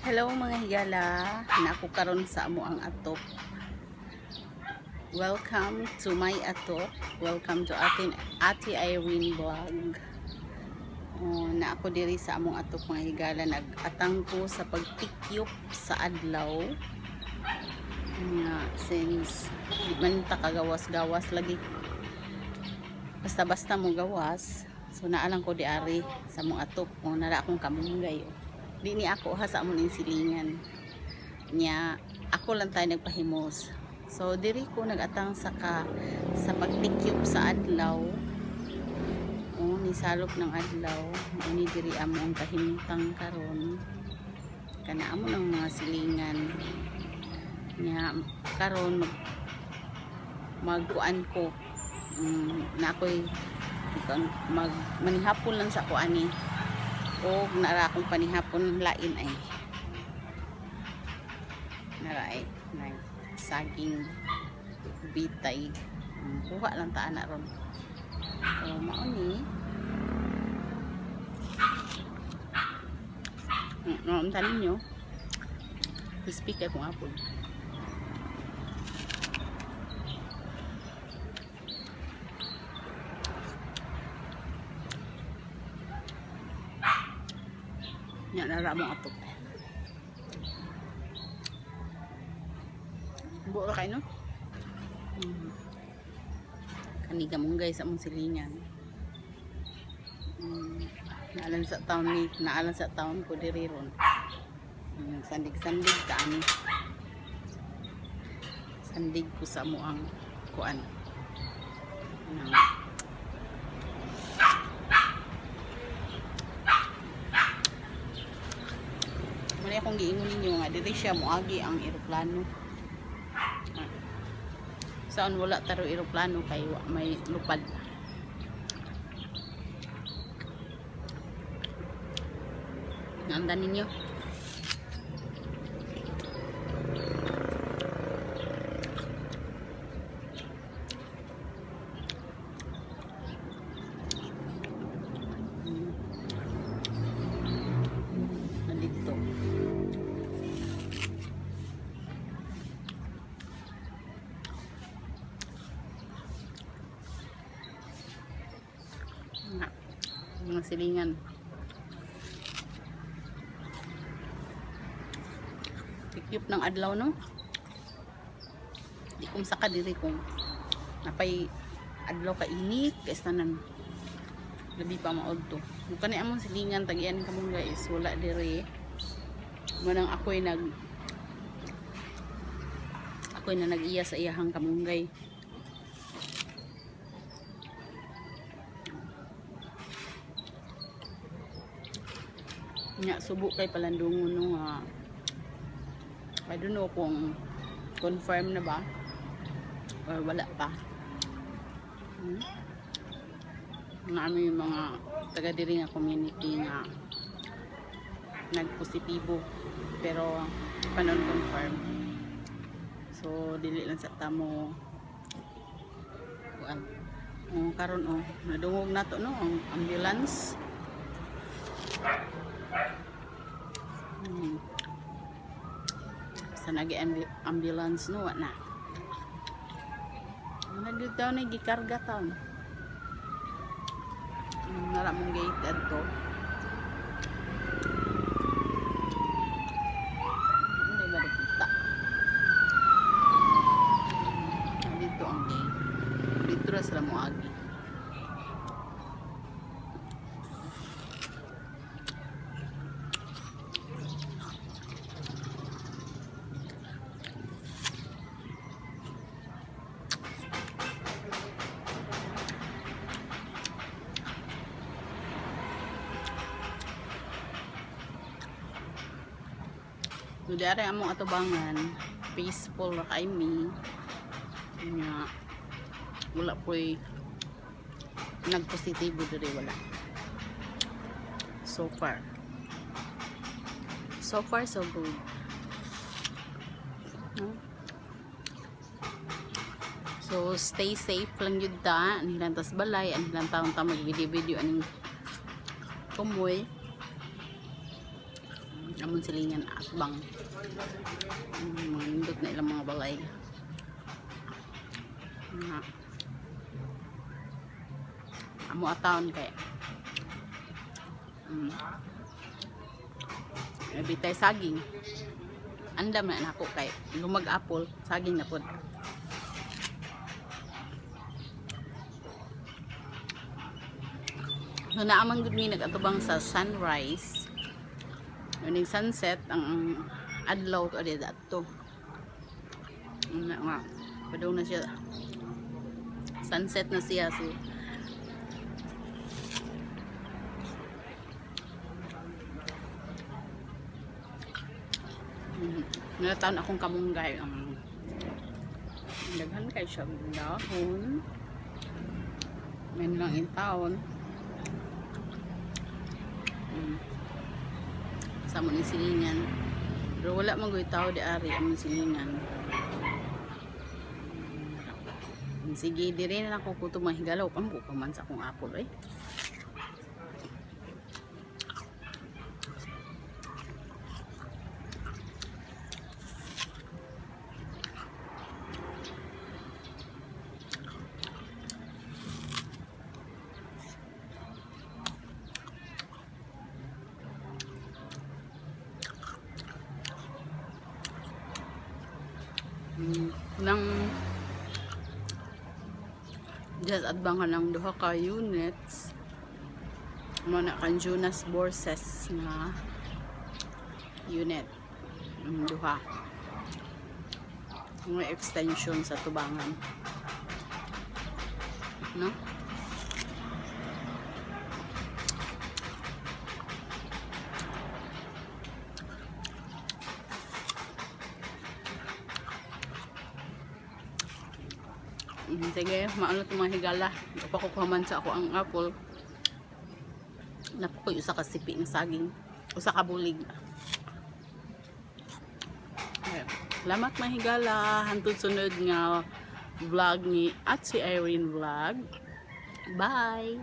Hello, mga higala, nako karon sa amo ang atop. Welcome to my atop. Welcome to atin Ate Irene vlog. Oh, na ako diri sa among atop, mga higala, nag-atang ko sa pagtikyop sa adlaw. Nga since di man ta kagawas-gawas lagi. Basta-basta mo gawas. So naalang ko di ari sa among atop. Oh, nara akong kamunggay. Oh. Di ni ako ha sa amon ning silingan. Nya ako lang tayo nagpahimos. So diri ko nagatang sa pagtikyop sa adlaw. Oh, ni salop ng adlaw. Mao ni diri amo ang kahimtang karon. Kana amo ng mga silingan. Nya karon magkuan ko. Na ako'y mag manihapon lang sa ko ani o nara akong panihapon lain ay nara ay na saging bitay. Kuha lang ta ana ron. So mao ni no unsa ninyo, crispy kay kung apple. Nya nara mo atop. Buo ra kay, no? Kani kamunggay sa among silingan. Naalan sa town ni, naalan sa town ko diri ron. Sandig-sandig ta ani. Sandig ko sa amo ang kuan. Ano? Muna akong giingon ninyo nga diri siya moagi ang eroplano. Ah. Saan wala taro eroplano kay wa may lupad. Naandan ninyo. Nandito. Nga, mga silingan. Tikyop ng adlaw, no? Di kong saka diri kung napay adlaw ka init kay tanan labi pa maod to. Kung kani among silingan tagian kamong guys, wala diri. Manang ako'y na nag-iya sa iyahang kamunggay. Nga subo kay palandungon, no, nga I don't know kung confirm na ba or wala pa. Nga kami yung mga taga diri nga community nga nagpositibo pero panon confirm. So dili lang sa tamo kuan. Oh, karon oh, nadungog nato, no, ang ambulance. Sa nagi ambulance, no, wa na. Nagud daw na gikarga taon. Nara mong gate adto. Hindi ba nakita? Dito ang gate. Dito ra sila moagi. So, di among atubangan, peaceful ra kay mi. Nga, wala po'y nagpositibo diri, wala. So far. So far, so good. No? So, stay safe lang yun ta. Anilang tas balay, anilang taon ta mag-video-video aning kumoy. Amon silingan atbang. Mga nindot na ilang mga balay. Nga. Amo ataon kay. Bitay saging. Andam na nako kay lumag apple, saging na pod. So naamang gud mi nagatubang sa sunrise. Uning sunset ang adlaw to adi adto. Una nga. Padung na siya. Sunset na siya, so Nataon akong kamunggay. Daghan kay siya dahon. May lang in town. Sa amon ni silingan. Pero wala man goy tao di ari amon silingan. Sige, dire na lang ko kuto mahigalaw pambo pa man sa akong apple eh. Nang just adbang ka ng duha ka units mo na kan Jonas Borses nga unit, duha mga extension sa tubangan, no? Sige, maano itong mga higala. Pakukuha man sa ako ang apple. Napukoy usa ka sipi ng saging. Usa ka bulig. Ayan. Salamat mga higala. Hantod sunod nga vlog ni at si Irene Vlog. Bye!